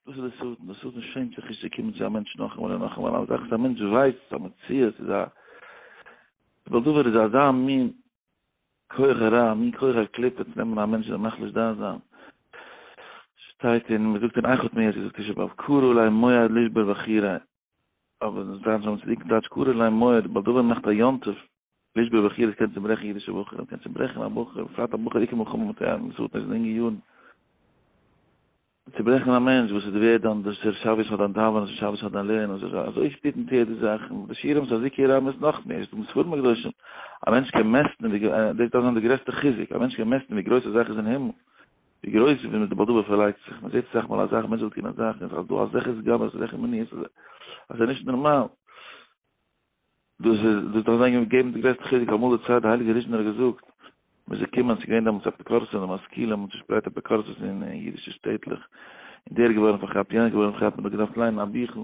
דאס איז די שטן, די שטן שעמט זיך נישט צו קומען צו א מענטש נאכאמאל און נאכאמאל, א זאך וואס א מענטש ווייסט, ס'איז א מציאות, ס'איז א, בעל דבר איז אזא מין כח הרע, א מין כח הקליפה צו נעמען א מענטש און אים מחליש דעת זיין. שטייט אין, מ'זאגט אין איכה תמי' זאגט תשעה באב, קרא עלי מועד לשבור בחירי, אבער דאס דארף זיין צדיקים טייטש קרא עלי מועד, בעל דבר מאכט א יום טוב, לשבור בחירי עס קען צוברעכן אידישע בחורים, קען צוברעכן א בחור, בפרט א בחור עיקר מלחמה מיט א שטן איז אין אינגע יארן. צוברעכן א מענטש, וואס איז ווערד דיין דאס איז שבת פאר דיין דאווענען, עס איז שבת פאר דיין לערנען, אזוי אזוי שפירט מען יעדע זאך, און די שיעורים איז אזוי רב איז נאך מער, עס איז דא ספרים הקדושים, א מענטש קען מעסטן ווי דאס דארף זיין די גרעסטע חיזוק, א מענטש קען מעסטן ווי גרויס א זאך איז אין הימל, ווי גרויס ווי מיט די בעל דבר פארלייגט זיך, מען זעט אסאך מאל א זאך, א מענטש וויל טון א זאך, און עס איז דא אזעלכע סגולות, אזעלכע מניעות, אז עס איז נישט נארמאל. דאס איז דאס דארף זיין געגעבן די גרעסטע חיזוק אמאל די צייט די הייליגע ריזשינער האט געזאגט מען איז געקומען ס'איז געווען דעמאלטס אפיקורסים די משכילים האבן צושפרייט אפיקורסות אין אידישע שטעטלעך און דער איז געווארן פארכאפט יענער איז געווארן פארכאפט מען האט געדארפט ליינען א ביכל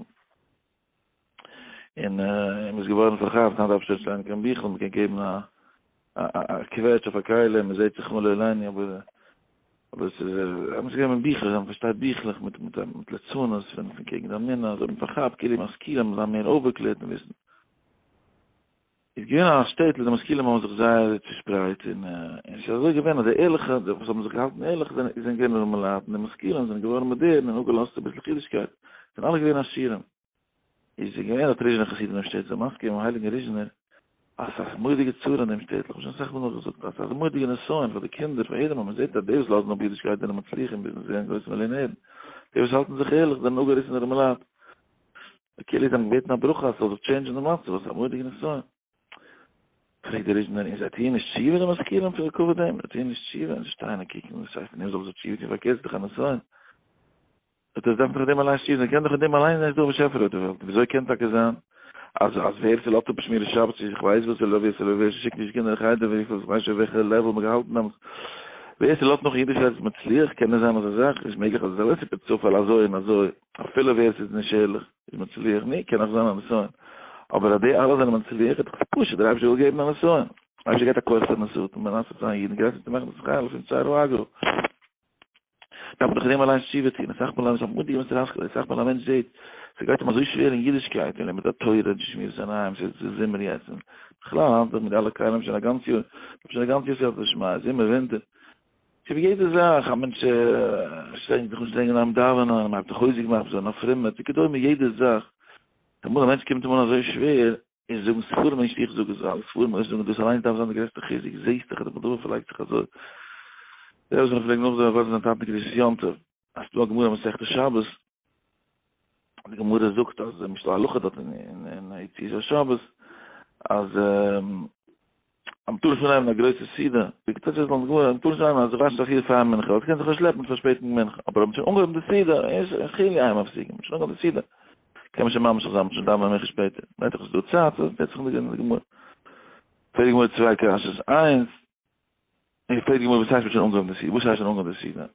און מען איז געווארן פארכאפט היינט דארף שוין נישט ליינען קיין ביכל מען קען געבן א א קוועטש אויף א כלי מען זעט זיך אן לא עלינו אבער אבער עס איז אמת געווען מיט ביכלעך, מען פארשטייט ביכלעך מיט מיט מיט ליצנות פון פון קעגן די אמונה, אזוי האט מען פארכאפט כאילו משכילים זיין מער אויפגעקלערט און וויסן. איז געווען א שטעטל די משכילים האבן זיך זייער צושפרייט און און עס איז אזוי געווען אז די ערליכע די וואס האבן זיך געהאלטן ערליך זענען זענען געווען ארימע לייט און די משכילים זענען געווארן מאדערן און אפגעלאזט אביסל אידישקייט זענען אלע געווען עשירים. איז געווען א ריזשינער חסיד אין דעם שטעטל, מזכיר דעם הייליגן ריזשינער אז ס'איז א מורא'דיגע צרה אין דעם שטעטל, איך האב שוין אסאך מאל נאכגעזאגט אז ס'איז א מורא'דיגע נסיון פאר די קינדער, פאר יעדעם, אז מען זעט אז די וואס לאזן אפ אידישקייט זענען מצליחים ביזנעס זיי זענען גרויסע מיליאנערן, די וואס האלטן זיך ערליך זענען אפגעריסן ארימעלייט. די קהילה האט אים געבעטן א ברכה אז ס'זאל זיך change ן די מצב, ווייל ס'איז א מורא'דיגע נסיון. פרעגט דער ריזשינער, און זיי טוען נישט תשובה די משכילים פון לכבוד דעם? זיי טוען נישט תשובה? און זיי שטייען און קוקן, וואס הייסט פון דעם זאלן זיי תשובה טון, פארקערט ס'איז דאך א נסיון. וועט עס דארף דאך דעם אליין שטיצן, קען דאך דעם אליין זיין ס'דא א באשעפער אויף די וועלט, וויאזוי קען טאקע זיין אז אז ווער ס'לאזט אפ שמירת שבת צו איך ווייס וואס ווער ס'ווער ס'שיקט נישט קינדער אין חדר וויפיל איך ווייס שוין וועלכע level מ'האט געהאלטן דעמאלטס, ווער ס'לאזט נאך אידישקייט איז מצליח, קען עס זיין אזא זאך? נישט מעגליך אז עס איז אליין פער צופאל אזוי און אזוי, אפילו ווער ס'איז נישט ערליך איז מצליח, נו, קען אויך זיין א נסיון, אבער אז די אלע זענען מצליח איז דאך פשוט, דער אייבערשטער וויל געבן א נסיון, דער אייבערשטער געבט א כח פארן שטן מנסה צו זיין אידן, גרעסער צו מאכן די שכר לפי צער האגו. דארף מען דאך דעם אליינס תשובה טון, אסאך מאל א מוטיגע מוסר השכל, אסאך מאל א מענטש זעט ס'גייט אים אזוי שווער אין אידישקייט, אין לימוד התורה, אין שמירת עיניים, ס'איז זומער יעצט, און בכלל היינט מיט אלע כלים שוין א גאנץ יאר, מ'האט שוין א גאנץ יאר סייעתא דשמיא, זומער ווינטער, ס'איז ווי יעדע זאך, א מענטש שטרענגט זיך אנשטרענגען ביים דאווענען, מ'הייבט זיך חוזק מאכן, מ'זאל זיין א פרומער, וכדומה יעדע זאך, אמאל א מענטש קומט אים אן אזוי שווער, און זאגן ספרים נישט איך זאג עס אלע ספרים אויס זאגן דאס אליינס דארף זיין די גרעסטע חיזוק זעהסט דאך אז די בעל דבר פארלייגט זיך אזוי דער וואס מ'פלעגט נאכזאגן פאר זיין טאטן קדושת יום טוב אז ס'דא א גמרא מסכת שבת די גמרא זאגט אז ס'איז דא א הלכה דארט אין אין יציאת השבת אז אז מ'טאר נישט אנהייבן א גרויסע סעודה, ווי כתוב אין גמרא, מ'טאר נישט אנהייבן אז וואשן זיך איר פאר מנחה, ווייל ס'קען זיך פארשלעפן צו פארשפעטן מנחה, אבער אויב מ'האט שוין אנגעהויבן די סעודה, איז חילי אין מפסיקין, מ'האט שוין אנגעהויבן די סעודה, קען מען שוין ממשיך זיין, מ'האט שוין דאווענען מנחה שפעטער, מ'רעדט דאך ס'איז דא צייט, ס'טוט זיך אין די גמרא. פרעגט די גמרא צוויי קשיות, איינס, און פרעגט די גמרא וואס הייסט מ'האט שוין אנגעהויבן די סעודה, וואס הייסט שוין אנגעהויבן די סעודה?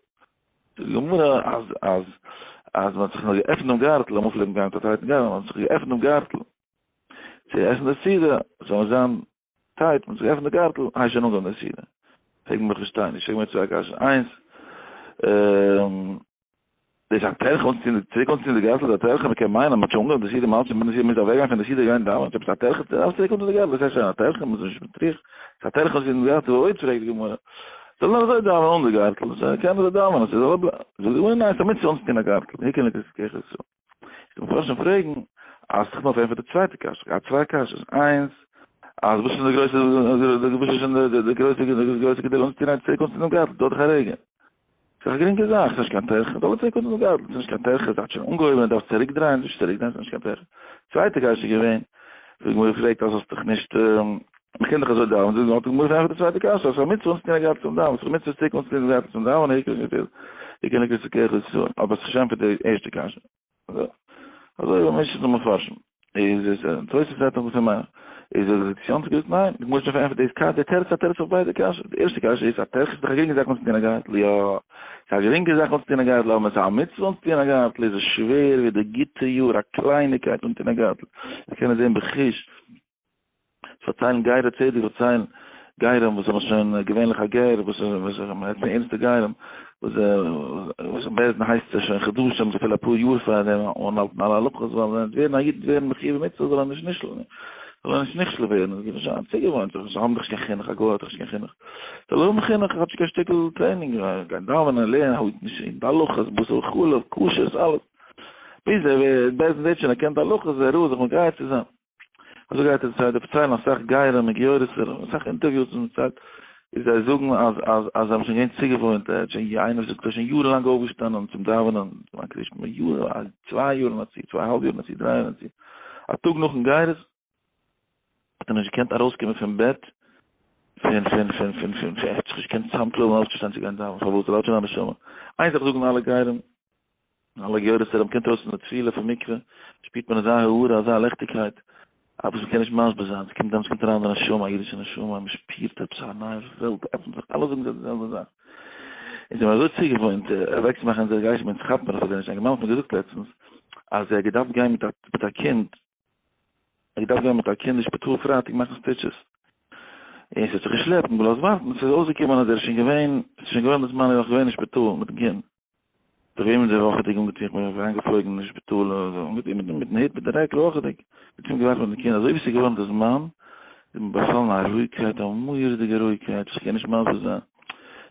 זאגט די גמרא אז אז אז מ'האט זיך נאר געעפנט דעם גארטל, אמאל פלעגט מען גיין מיט א טייטן גארטל, מ'האט זיך געעפנט דעם גארטל צו עסן די סעודה, זאל מען זיין טייט, מ'האט זיך געעפנט די גארטל, הייסט שוין אנגעהויבן די סעודה. פרעג מיך נישט שטיין, איך פרעג מיר צוויי קשיות, איינס, דאס איז א טרחה אנצוטון, צוריק אנצוטון די גארטל איז א טרחה, מ'קען מיינען אז מ'האט שוין אנגעהויבן די סעודה, מ'האלט שוין ביי די סעודה, מ'מוז אוועקגיין פון די סעודה גיין דאווענען, ס'איז עפעס א טרחה צו צוריק אנטון די גארטל, דאס הייסט שוין א טרחה, מ'איז נישט מטריח, ס'איז א טרחה אנצוטון די גארטל, ועוד פרעגט די גמרא, זאל מען אזוי דאווענען אן די גארטל, קען מען אזוי דאווענען, ס'איז זאל זאגט די גמרא ניין, ס'איז א מצוה אנצוטון א גארטל, היקן לקראת כסא. די מפרשים פרעגן אז איך נאר פארענטפערט די צווייטע קשיא, געהאט צוויי קשיות, איינס אז וואס איז די גרויסע וואס איז שוין די גרויסע די גרויסע גדולה אנצוטון א צוריק אנצוטון דעם גארטל, דויערט דאך א רגע, ס'איז דאך א גרינגע זאך, ס'איז נישט קיין טרחה, זאל ער צוריק אנטון דעם גארטל, ס'איז נישט קיין טרחה, ס'האט שוין אנגעהויבן ער דארף צוריק דרייען, נישט צוריק דרייען, ס'איז נישט קיין טרחה. צווייטע קשיא איז געווען, די גמרא פרעגט אז האסט דאך נישט, מ'קען דאך אזוי דאווענען, זאגט די גמרא פארענטפערט די צווייטע קשיא, אז ס'איז א מצוה אנצוטון א גארטל צום דאווענען, ס'איז א מצוה צוריק אנצוטון דעם גארטל צום דאווענען, היקן לקראת כח ישראל, אבער ס'איז שוין פאר די ערשטע קשיא. אזוי ווי משך די מפרשים איז עס תוס' רעדט נאך פון מיין איז עס די סיאנס געזאגט ניין די גמרא פארענטפערט דאס קאר די תירוץ א תירוץ אויף ביידע קשיות די ערשטע קשיא איז א תירוץ איז דאך א גרינגע זאך אנצוטון א גארטל יא ס'איז א גרינגע זאך אנצוטון א גארטל אבער ס'איז א מצוה אנצוטון א גארטל איז עס שווער ווי די גוטע יאר א קלייניקייט אנטון א גארטל מיר קענען זען בחוש פארציילן גייער צדק פארציילן גייערים וואס האבן שוין געווענליך א גר וואס וואס מ'רעדט פון ערנסטע גייערים. וואס וואס בית דין הייסט עס שוין חדשים אפילו אפאר יאר פאר דעם אנהאלטן אלע הלכות ווייל ווען עס ווערן א איד ווערן מחיוב במצוה זאל ער נישט נכשל זאל ער נישט נכשל ווערן עס איז שוין צוגעוואוינט זיך זיי האבן דאך נישט קיין חינוך א גוי האט דאך נישט קיין חינוך זאל ער האבן חינוך כאטשיג א שטיקל training גיין דאווענען לערנען האלטן נישט אין די הלכות בשר חלב כשרות אלעס ביז ער ווערט בית דין זעט שוין ער קען די הלכות איז ער ראוי זיך מגייר צו זיין. אזוי גייט עס זיי דערציילן אסאך גרים און גיורות אסאך interviews און צייט איז זיי זאגן אז אז אז זיי האבן שוין געווען צוגעוואוינט ער האט שוין איינער זאגט ער איז שוין יארן לאנג אויפגעשטאנען צום דאווענען זמן קריאת שמע יארן צוויי יארן א צי צוויי האלב יארן א צי דריי יארן א צי א טאג נאכן גירות האט ער נישט געקענט ארויסקומען פון בעט פון פון פון פון פון ער האט זיך נישט געקענט צוזאמקלויבן אויפצושטיין צו גיין דאווענען פארוואס ער האט שוין א נשמה איין זאך זאגן אלע גרים אלע גיורות ארום קומט ארויס פון די טבילה פון מקווה, שפירט מען אזא הארה, אזא ליכטיגקייט, א וואס מ'קען נישט מסביר זיין, ס'קומט דעמאלטס קומט אריין די נשמה, א אידישע נשמה, מ'שפירט עפעס א נייע וועלט עפנט זיך, אלע זאגן זיי די זעלבע זאך. אונז זעמיר אזוי צוגעוואוינט אוועקצומאכן אונזערע גייסט, אונז כאפט מען אפילו נישט, א אינגערמאן האט מיר געזאגט לעצטנס אז ער האט געדארפט גיין מיט א מיט א קינד, ער האט געדארפט גיין מיט א קינד אין שפיטאל פרייטאג מאכן stitches, און ס'האט זיך געשלעפט, מ'האט געלאזט ווארטן, ס'איז אויסגעקומען אז ער איז שוין געווען, ס'איז שוין געווען בזמן ער איז נאך געווען אין שפיטאל מיטן קינד. זיך געווען מיט די וואכעדיג אנגעטון, איך בין אריינגעפלויגן אין שפיטאל, אנגעטון מיט מיטן הוט מיט די רעקל וואכעדיג, פלוצים געווארט מיט די קינד, אזוי ווי ס'איז געווארן די זמן, איז מיר באפאלן א רואיגקייט, א מורא'דיגע רואיגקייט וואס איך קען נישט מסביר זיין,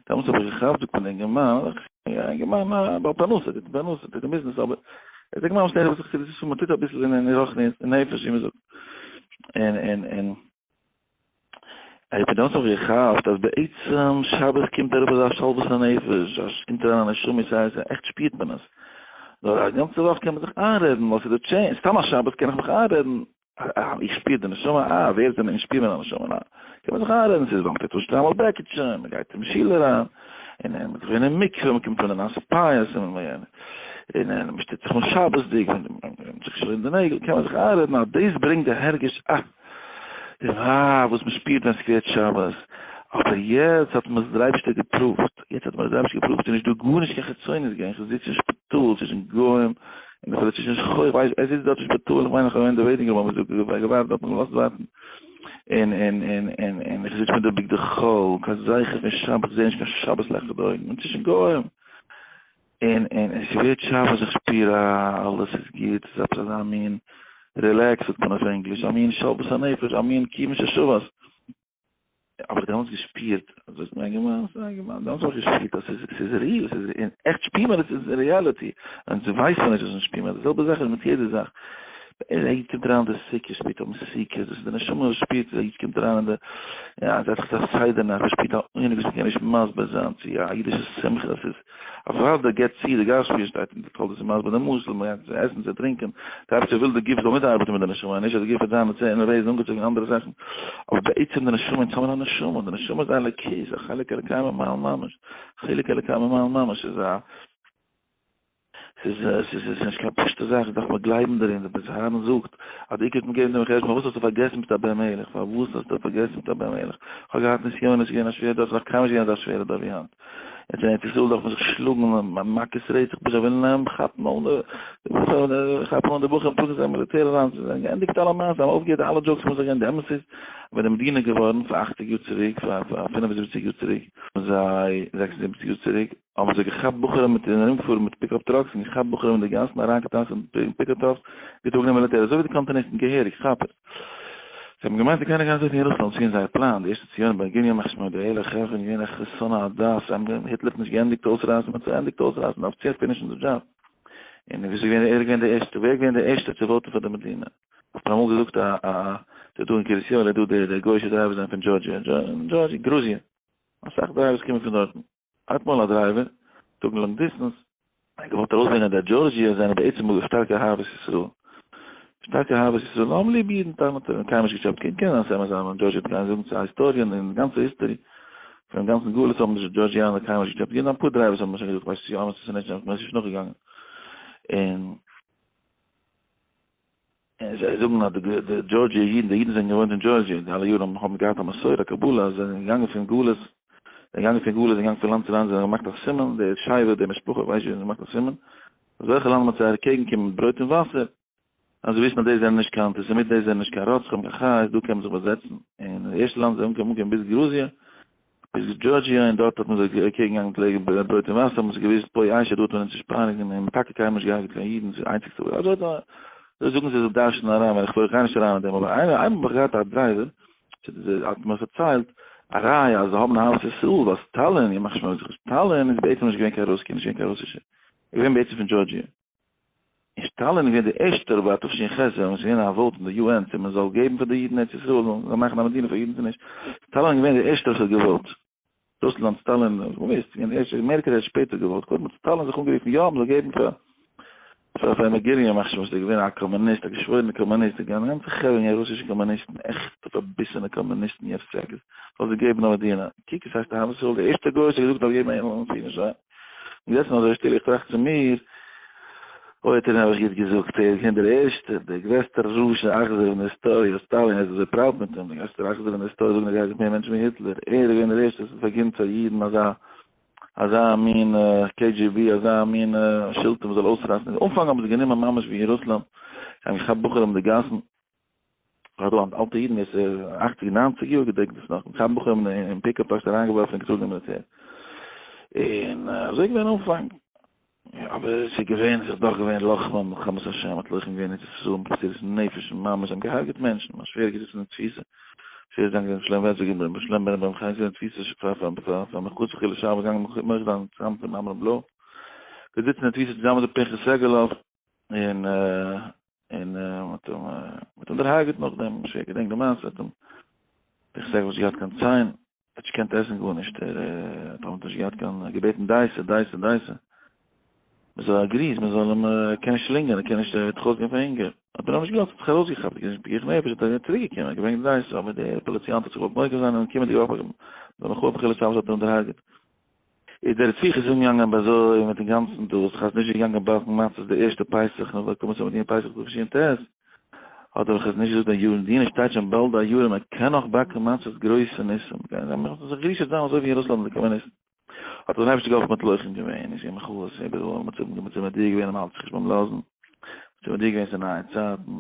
דעמאלטס האב איך געכאפט, זאגט מיר די אינגערמאן, א אינגערמאן א בעל פרנסה, טוט פרנסה, טוט אין ביזנעס, אבער ער איז א אינגערמאן וואס לערנט אביסל חסידות, מען טוט אביסל אין רוחניות, אין נפש ווי מען זאגט, און און און. איך בין דעמאלטס נאך געכאפט אז בעצם שבת קומט אראפ אזא שלוות הנפש, אז ס'קומט אריין א נשמה ס'איז עכט שפירט מען עס, נאר א גאנצע וואך קען מען זיך איינרעדן ווייל ס'איז די change, סתם א שבת קען איך מיך איינרעדן אה איך שפיר די נשמה, אה ווער זענען אונז שפיר מיר א נשמה, ניין קען מען זיך איינרעדן ס'איז ווייל מ'טוט אן שטריימל בעקיטשע, מ'גייט צום שול אריין, און מ'איז געווען אין מקווה, מ'קומט אן אין נאסע פיאות, און און מ'שטופט זיך אן שבת'דיג, און מ'נעמט זיך שוין די נעגל, קען מען זיך איינרעדן אז דאס ברענגט די הרגש אה. די וויי וואס מען שפירט ווען ס'ווערט שבת, אבער יעצט האט מיר דער אייבערשטער געפרואווט, יעצט האט מיר דער אייבערשטער געפרואווט, ס'איז נישט דא גארנישט קיין חיצוניות געווען, איך זיץ אין שפיטאל צווישן גוים, און אפילו צווישן שחורים, איך ווייס, ער זיצט דארט אין שפיטאל, איך מיין איך האב געווען אין די waiting room, האב איך געווארט דארט, מ'האט געלאזט ווארטן, און און און און און איך זיץ מיט די בגדי חול, קיין זכר פון שבת, איך זע נישט קיין שבת לעכט אין די אויגן, און צווישן גוים. און און עס ווערט שבת איך שפיר א אלעס איז גוט, עס איז עפעס אזא מין relax זאגט מען אויף ענגליש, א מין שלוות הנפש, א מין כיוון ששבת. האב איך דעמאלטס געשפירט, אזוי איז מיין געמיינט, ס'איז מיין געמיינט, דעמאלטס האב איך געשפירט אז ס'איז ס'איז real, ס'איז און עכט שפיר מען עס איז reality, און ס'ווייסט מען נישט אז אונז שפיר מיר, די זעלבע זאך איז מיט יעדע זאך. א איד קומט אריין אין די סוכה שפירט א מתיקות, דאס איז די נשמה וואס שפירט, א איד קומט אריין אין די, יא, זעט זיך א סדר נאכט, ער שפירט א עונג וואס מ'קען נישט מסביר זיין, צו א אידישע שמחה, עס איז אוודאי געבט צו די גשמיות שטייט אין די תולדות איז מסביר די משל, מען גייט צו עסן צו טרינקען, די אייבערשטער וויל די גוף זאל מיטארבעטן מיט די נשמה, נישט אז די גוף וועט זיין צו נערוועז און אנגעצויגן אנדערע זאכן, אבער בעצם די נשמה, אונז האבן א נשמה, די נשמה איז א אלוקות, א חלק אלוקי ממעל ממש, חלק אלוקי ממעל ממש איז א. ס'איז ס'איז נישט קיין פשוטע זאך, דארף מען גלייבן דערין, דער בית אהרן זאגט אז די עיקר האט מען געגעבן דעם חשבון, פארוואס האסטו פארגעסן מיט א בן מלך, פארוואס האסטו פארגעסן מיט א בן מלך, כ'האב געהאט נסיונות, ס'איז געווען א שווערע דור, ס'איז נאך קיינמאל נישט געווען אזא שווערע דור ווי היינט, יעצט אין ארץ ישראל דארף מען זיך שלאגן מכות רצח ביז זיי ווילן כאפן אן די כאפן אן די בחורים טראגן זיי אין מיליטער אריין, זיי זענען געענדיגט אלע מעשים, זיי האבן אויפגעהערט אלע jokes מוז איך גיין, די אמת איז ווען די מדינה איז געווארן פאר אכציג יאר צוריק, פאר פינף און זיבעציג יאר צוריק, האבן זיי זעקס און זיבעציג יאר צוריק, האבן זיי געכאפט בחורים מיט און ארומגעפארן מיט pickup trucks און געכאפט בחורים אין די גאסן אריינגעטאנצט אין pickup trucks געטראגן אין מיליטער אזוי ווי די קאנטאניסטן געהעריג כאפערס. זיי האבן געמיינט זיי קענען גיין אזוי ווי אין רוסלאנד ס'איז געווען זייער פלאן די ערשטע ציונים בן גוריון ימח שמו די אלע חברה זענען געווען עכטע שונאי הדת זיי האבן געווען היטלער האט נישט געענדיגט אויסרייסן מ'האט צוענדיגט אויסרייסן דארף צו finish ן די דזשאב און ווי איז געווען ער איז געווען די ערשטע ווער איז געווען די ערשטע צו vote ן פאר די מדינה האט מען אמאל געזאגט א א א ס'איז דא אין קרית יואל איז דא די די גוי'שע drivers זענען פון דזשארדזשיע דזשארדזשיע גרוזיע אסאך drivers קומען פון דארטן. האט מאל א driver, טראגן long distance, געוואלט ארויסברענגען אז די דזשארדזשיער זענען בעצם שטארקע אהבת ישראל, שטארקע אהבת ישראל, האבן ליב אידן, טענה'ט ער, און קיינמאל נישט געטשעפעט קיין קען זיין ס'אמת אז דזשארדזשיע האט קיין זאגן צו א historian אין די גאנצע history פונעם גאנצן גלות האבן די דזשארדזשיאנער קיינמאל נישט געטשעפעט אידן, אפאר drivers האבן שוין געזאגט כ'ווייס נישט צו אמת צו ס'נישט אמת, מ'איז נישט נאכגעגאנגען, און. און זיי זאגן אז די דזשארדזשיע אידן, די אידן זענען געוואוינט אין דזשארדזשיע די אלע יארן, האבן געהאט א מסורה, א קבלה, אז זיי זענען געגאנגען פון גלות, זיי זענען געגאנגען פון גלות, זיי זענען געגאנגען פון לאנד צו לאנד, זיי האבן געמאכט א סימן, די שבט, די משפחה, ווייס איך ווי, האבן געמאכט א סימן, אז וועלכע לאנד מ'האט זיי אקעגן קומען מיט ברויט און וואסער, אז זיי וויסן אז די זענען נישט קיין אנטיסעמיט, די זענען נישט קיין רוצחים, קיין חיות, דא קען מען זיך באזעצן. און די ערשטע לאנד זיי האבן אנגעקומען ביז גרוזיע. ביז דזשארדזשיע און דארט האט מען זיי אקעגן געגאנגען מיט לייגן ברויט און וואסער האבן זיי געוויסט פוי איישע דא האט מען אונז נישט פייניגן און מ'האט טאקע קיינמאל נישט געהארגעט קיין אידן ס'איז איינציגסטע וואס אזוי אזוי זאגן זיי זיי דרש'נען אריין ווען איך גיי נישט אריין אין דעם אבער איינמאל האב איך געהאט א דרייווער האט מיר פארציילט א ראיה אז זיי האבן אהבת ישראל ווייל סטאלין ימח שמו וזכרו סטאלין איז בעצם נישט געווען קיין רוסקי נישט געווען קיין רוסישער איז געווען בעצם פון דזשארדזשיע. און סטאלין איז געווען דער ערשטער ביי תש"ח ווען עס איז געווען א vote אין די UN צו מען זאל געבן פאר די אידן ארץ ישראל און זאל מאכן א מדינה פאר אידן צו נישט, סטאלין איז געווען דער ערשטער וואס האט געוואוט, רוסלאנד סטאלין, מ'ווייסט, געווען דער ערשטער, אמעריקע האט שפעטער געוואוט, קודם האט סטאלין זיך אנגערופן יא מען זאל געבן פאר פאר פאר מעגעריע ימח שמו, וואס איז געווען א קאמוניסט, א געשוואוירענער קאמוניסט, די גאנצע חברה געווען רוסישע קאמוניסטן, עכטע פארביסענע קאמוניסטן יעווסעקעס, זאל זיי געבן א מדינה, קוק עס הייסט אהבת ישראל, דער ערשטער גוי וואס האט געזאגט מ'דארף געבן א מדינה, געזעסן אזוי שטיל, איך טראכט צו מיר, אוי האט ער נעבעך גוט געזאגט, ער איז געווען דער ערשטער, דער גרעסטער רשע אכזר אין די היסטאריע, סטאלין איז אזוי proud מיט אים, דער גרעסטער אכזר אין די היסטאריע, זאגן ער געהארגעט מער מענטשן ווי היטלער, ער איז געווען דער ערשטער וואס האט פארגינט פאר אידן אזא אזא מין KGB, אזא מין שלטון וואס זאל אויסרייסן, אין אנפאנג האבן זיי גענומען ממש ווי אין רוסלאנד, זיי האבן געכאפט בחורים אין די גאסן, פאר דא אלטע אידן וואס איז אכציג ניינציג יאר געדענקט דאס נאך, כאפן בחורים אין pickup trucks אריינגעווארפן און געטראגן אין מיליטער, און אזוי געווען אנפאנג, אבער עס איז געווען, עס איז דאך געווען לוחמה מלחמת השם, האט לוחם געווען ארץ ישראל מיט מסירות נפש ממש, זיי האבן געהארגעט מענטשן, מיין שווער איז געזיצן אין תפיסה, שווער איז געגאנגען שלום ווערט זאגן רבי שלום בן רבי חיים געזיצן אין תפיסה פאר פאר פאר פאר מחוץ חילול שבת געגאנגען מוח זיין צוזאמען מיט עמרם בלוי, געזיצן אין תפיסה צוזאמען מיט פנחס סעגעלאוו, און און מ'האט אים מ'האט אים דערהרגעט נאכדעם, שווער געדענק די מעשה, האט אים איך זאג נישט געהאט קיין ציין, ער האט נישט געקענט עסן גארנישט, ער האט נישט געהאט קיין, געבעטן דייסע, דייסע, דייסע, מ'זאל א גריז, מ'זאל אים, ער קען נישט שלינגען, ער קען נישט, ער וועט זיך אויסגיין פון הונגער, האט מען אים נישט געלאזט, האט זיך ארויסגעכאפט, געזען פיקוח נפש, האט ער צוריק געקומען, געברענגט דייסע, אבער דער פאליציאנט האט זיך געוואלט נוקם זיין און קומענדיגע וואך ביי מחאה בחילול שבת האט ער אים דערהרגעט. איז דער רציחה איז אנגעגאנגען ביי זיי מיטן גאנצן דאס, חזון איש איז געגאנגען באקן מצות די ערשטע פסח נאך די הקמת המדינה פסח תש"ט, האט דער חזון איש געזאגט די יארן מדינה שטייט שוין באלד א יאר און מען קען נאך באקן מצות גרויסע ניסים, גייען זיי מאכן זיך גרישעט זיין אזוי ווי אין רוסלאנד די קאמוניסטן, האט דער אייבערשטער געהאלפן מ'האט לוחם געווען, איז געווען מחאות איבעראל, מ'האט זיי מודיע געווען אז מ'האלט זיך נישט ביים לאזן, מ'האט זיי מודיע געווען ס'איז נייע צייטן.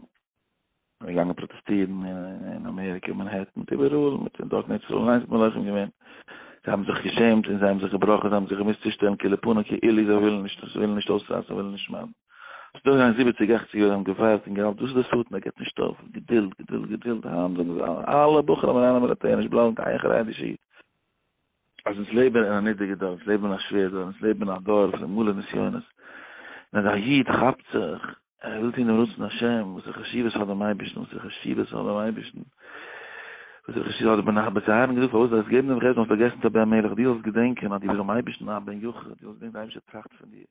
מ'איז געגאנגען פראטעסטירן אין אמעריקע, מאנהעטן, מיט איבעראל, מיט דארט אין ארץ ישראל אליינס האט מען לוחם געווען. זיי האבן זיך געשעמט און זיי האבן זיך געבראכן, זיי האבן זיך געמוזט צושטעלן כאילו פנים כאילו זיי ווילן נישט, זיי ווילן נישט אויסרייסן, זיי ווילן נישט שמד'ן. ס'איז דורכגעגאנגען זיבעציג אכציג יאר, זיי האבן געווארט און געהאלטן, דאס איז דער שטן, ער געבט נישט אויף, געדולד, געדולד, געדולד, היינט זאגן זיי אלע בחורים אריין אין מיליטער, נישט בלייבן קיין חרדישע איד. אז אונז לעבן אין א נידריגע דור, אונז לעבן אין א שווער דור, אונז לעבן אין א דור פון מלא נסיונות, און אז א איד כאפט זיך, ער וויל טון דעם רצון השם, וואס איז חשיבות פאר דעם אייבערשטן, וואס איז חשיבות פאר דעם אייבערשטן, וואס איז חשיבות, האט דער בית אהרן געזאגט, פארוואס זאלסט געבן דעם חשבון, האסט פארגעסן צו בן מלך, דו זאלסט געדענקען אז דו ביסט ביים אייבערשטן א בן יחיד, דו זאלסט געדענקען דער אייבערשטער טראכט פון דיר.